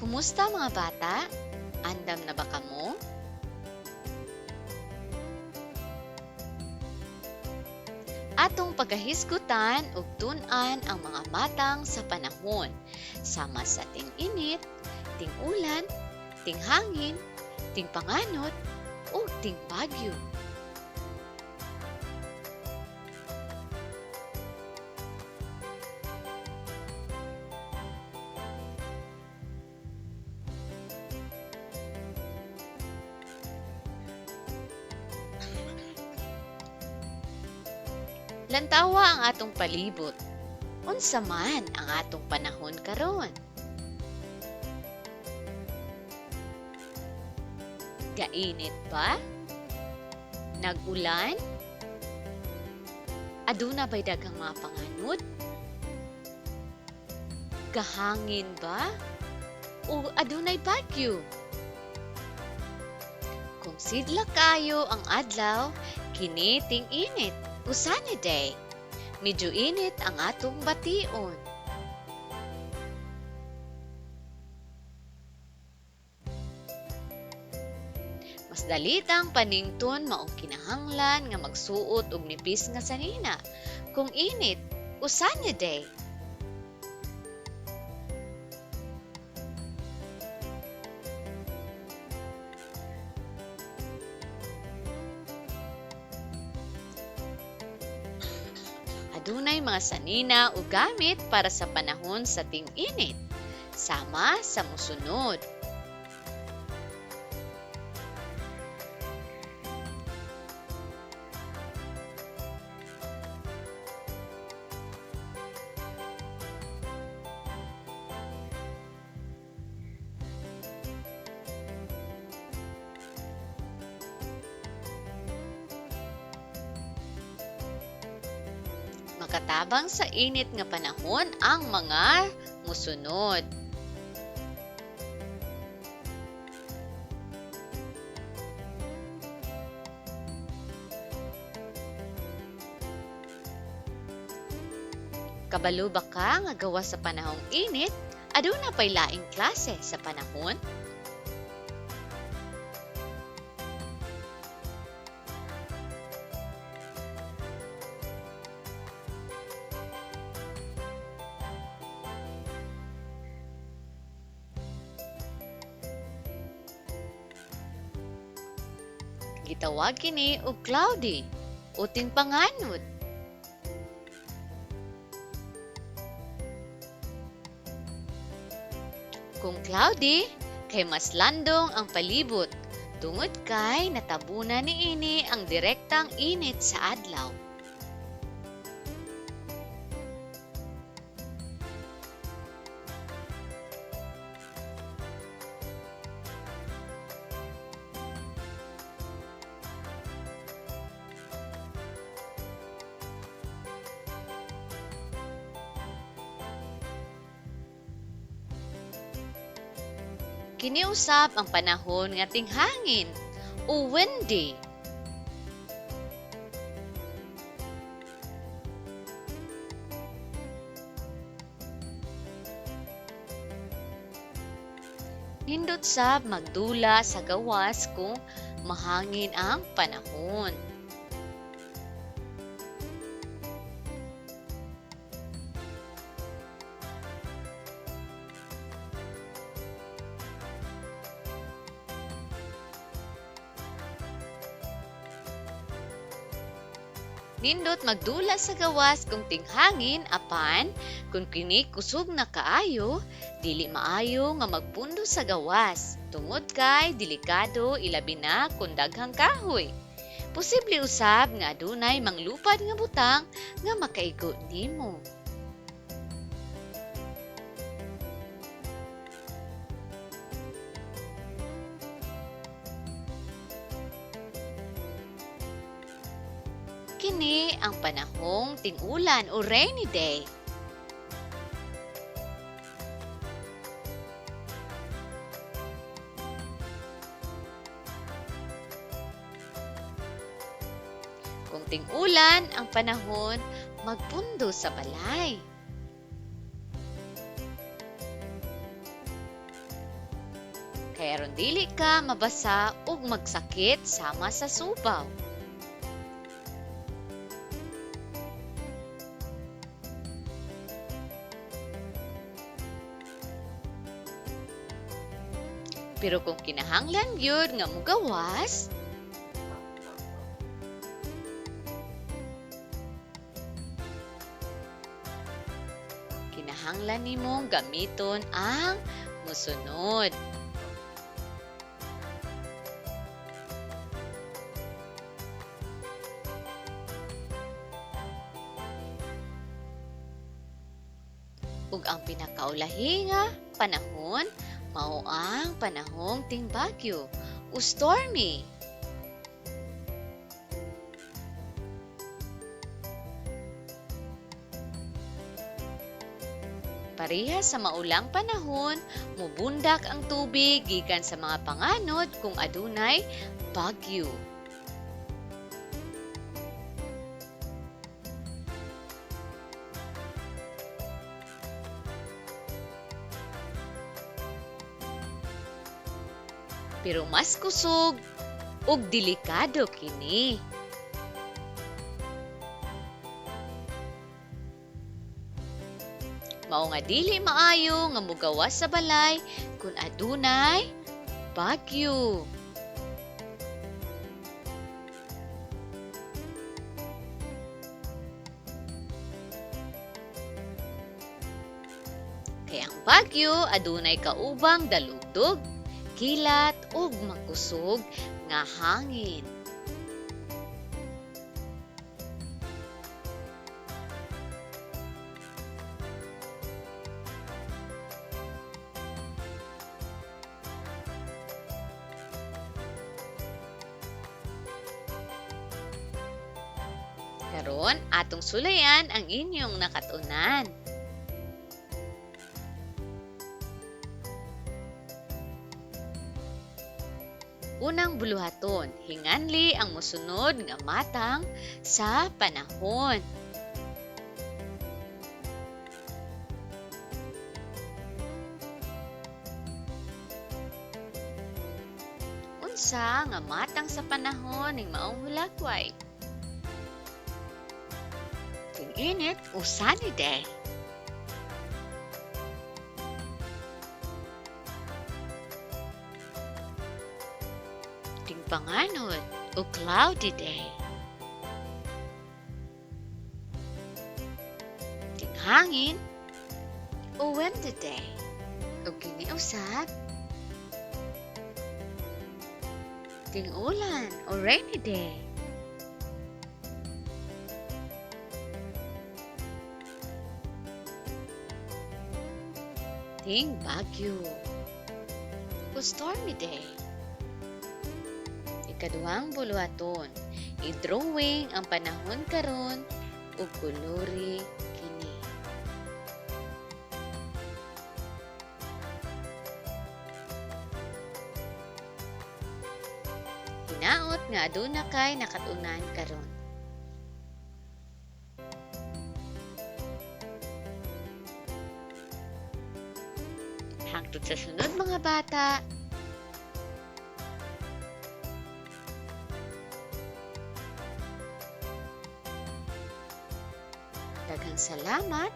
Kumusta, mga bata? Andam na ba kamo? Atong pagahisgutan ug tun-an ang mga matang sa panahon, sama sa ting-init, ting-ulan, tinghangin, tingpanganod, ug tingbagyo. Lantawa ang atong palibot. Unsa man ang atong panahon karon? Gainit ba? Nag-ulan? Aduna ba'y daghang mga panganod? Gahangin ba? O adunay bagyo? Kung sidlak kaayo ang adlaw, kini ting-init o sunny day. Medyo init ang atong bation. Mas dalitang panington, maong kinahanglan nga magsuot og nipis nga sanina kung init o sunny day. Adunay mga sanina o gamit para sa panahon sa ting-init, sama sa mosunod. Makatabang sa init nga panahon ang mga mosunod. Kabalo ba ka nga gawas sa panahong init, aduna pay laing klase sa panahon? Gitawag kini og cloudy o tingpanganod. Kung cloudy, kay mas landong ang palibot tungod kay natabunan niini ang direktang init sa adlaw. Kini usab ang panahon nga tinghangin o windy. Nindot sab magdula sa gawas kung mahangin ang panahon. Nindot magdula sa gawas kung tinghangin apan kung kini kusog na kaayo, dili maayo nga magpundo sa gawas tungod kay delikado ilabi na kung daghang kahoy. Posible usab nga adunay manglupad nga butang nga makaigo nimo. Kini ang panahong ting-ulan o rainy day. Kung ting-ulan ang panahon, magpundo sa balay. Kay aron dili ka mabasa ug magsakit sama sa subaw. Pero kung kinahanglan gyud nga mugawas, kinahanglan nimong gamiton ang mosunod. Ug ang pinakaulahi nga panahon mao ang panahong tingbagyo o stormy. Pareha sa maulang panahon, mubundak ang tubig gikan sa mga panganod kung adunay bagyo. Pero mas kusog ug delikado kini. Mao nga dili maayo nga mogawas sa balay kun adunay bagyo. Kay ang bagyo adunay kaubang dalugdog, kilat ug makusog nga hangin. Karon atong sulayan ang inyong nakatunan. Unang buluhaton, hinganli ang mosunod nga matang sa panahon. Unsa nga matang sa panahon ning maong hulagway? Ting-init o sunny day? Tingpanganod o cloudy day? Tinghangin o windy day? O kini usab? Ting-ulan o rainy day? Ting bagyo o stormy day? Ikaduhang buluhaton, i-drawing ang panahon karon ug kulori kini. Hinaot nga aduna kay nakatunan karon. Hangtod sa sunod mga bata. Daghang salamat